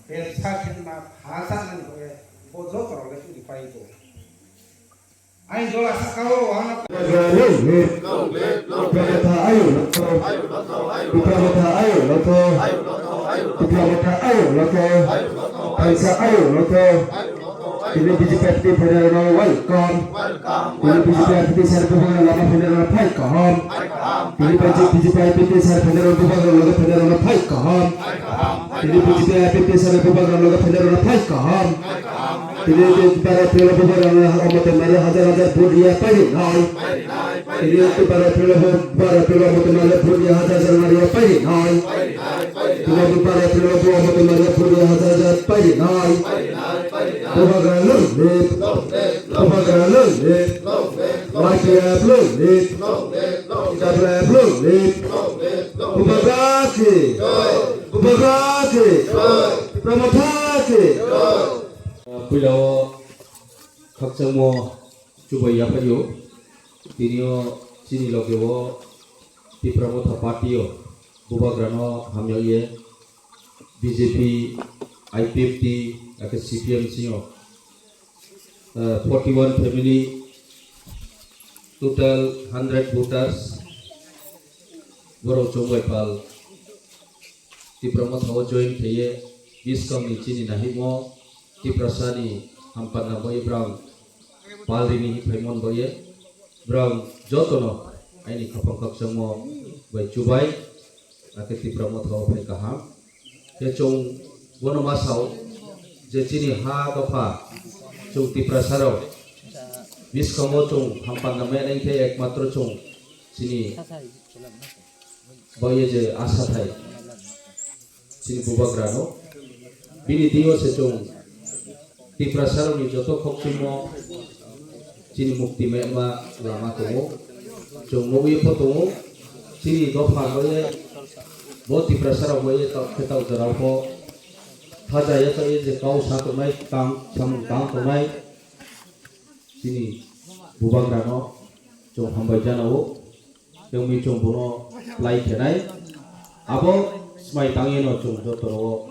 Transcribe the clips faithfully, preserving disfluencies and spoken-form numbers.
Bebsa khenma phacha nang hore bo joto rok le tini pai tongo. Ain jola sakao wahana. Tipra motha ayo lotho. Tipra motha ayo lotho. Tipra motha ayo lotho. Paisa ayo lotho. Tini B J P F T phainairokno welcome. Tini B J P F T sir bubagra lama phainairokno phai kaham. Tini B J P F T sir phainairok bubagra loge phainairokno phai kaham. Tini B J P F T sir bubagra loge phainairokno phai kaham. Tini bara pelo bubagra omote mari hajar hajar vote ya pairi nai. Tini bara pelo bara pelo omote mari vote ya hajar hajar mari ya pairi nai. Tini bara pelo omote mari vote ya hajar hajar pairi nai. Bubagra long live. Bubagra long live. Y P F long live. Y P F long live. Bubagra ki. Bubagra ki. Tipra motha ki. Puila o khakchangmo chubai yaphaio. Tini o chini loge o Tipra motha party o bubagrano hamya ye B J P, I P F T, ake C P M singo, eh, forty one family, total hundred voters, borok chongbai pal Tipra motha o join khaiye, biskang ni chini nahimo Tiprasa ni hampanda bai brang palrini hi phaimon boye, brang jotono aini khapang khakchangmo bai chubai, ake Tipra motha o phai kaham. Khe chwng bono ma sao je chini ha dopha chwng Tiprasa rok biskango chwng hampanda mai nai khe ekmatro chwng chini boye je asa thai chini bubagrano. Bini diyo se chwng Tiprasarokni joto khokchimo chini mukti mema lama tongo. Chwng nugwi pho tongo. Chini dopha boye bo Tiprasarok boye tau khe tau jorao pho thaja yachawi je kau sa tongnai tang samung tang tongnai chini bubagrano chwng hambai janao. Tengwi chwng bono lai khenai. Abo smai tangwi no chwng joto ro,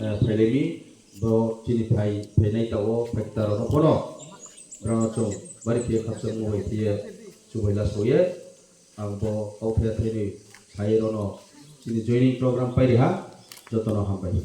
eh, phailemi bo chini phai phainai tao phaikta rok no bono. Rano chwng bari khe khakchang mo bai khe chubai la soye. Ang bo kau phe thai ni phai rono chini joining program pai riha joto no hambai.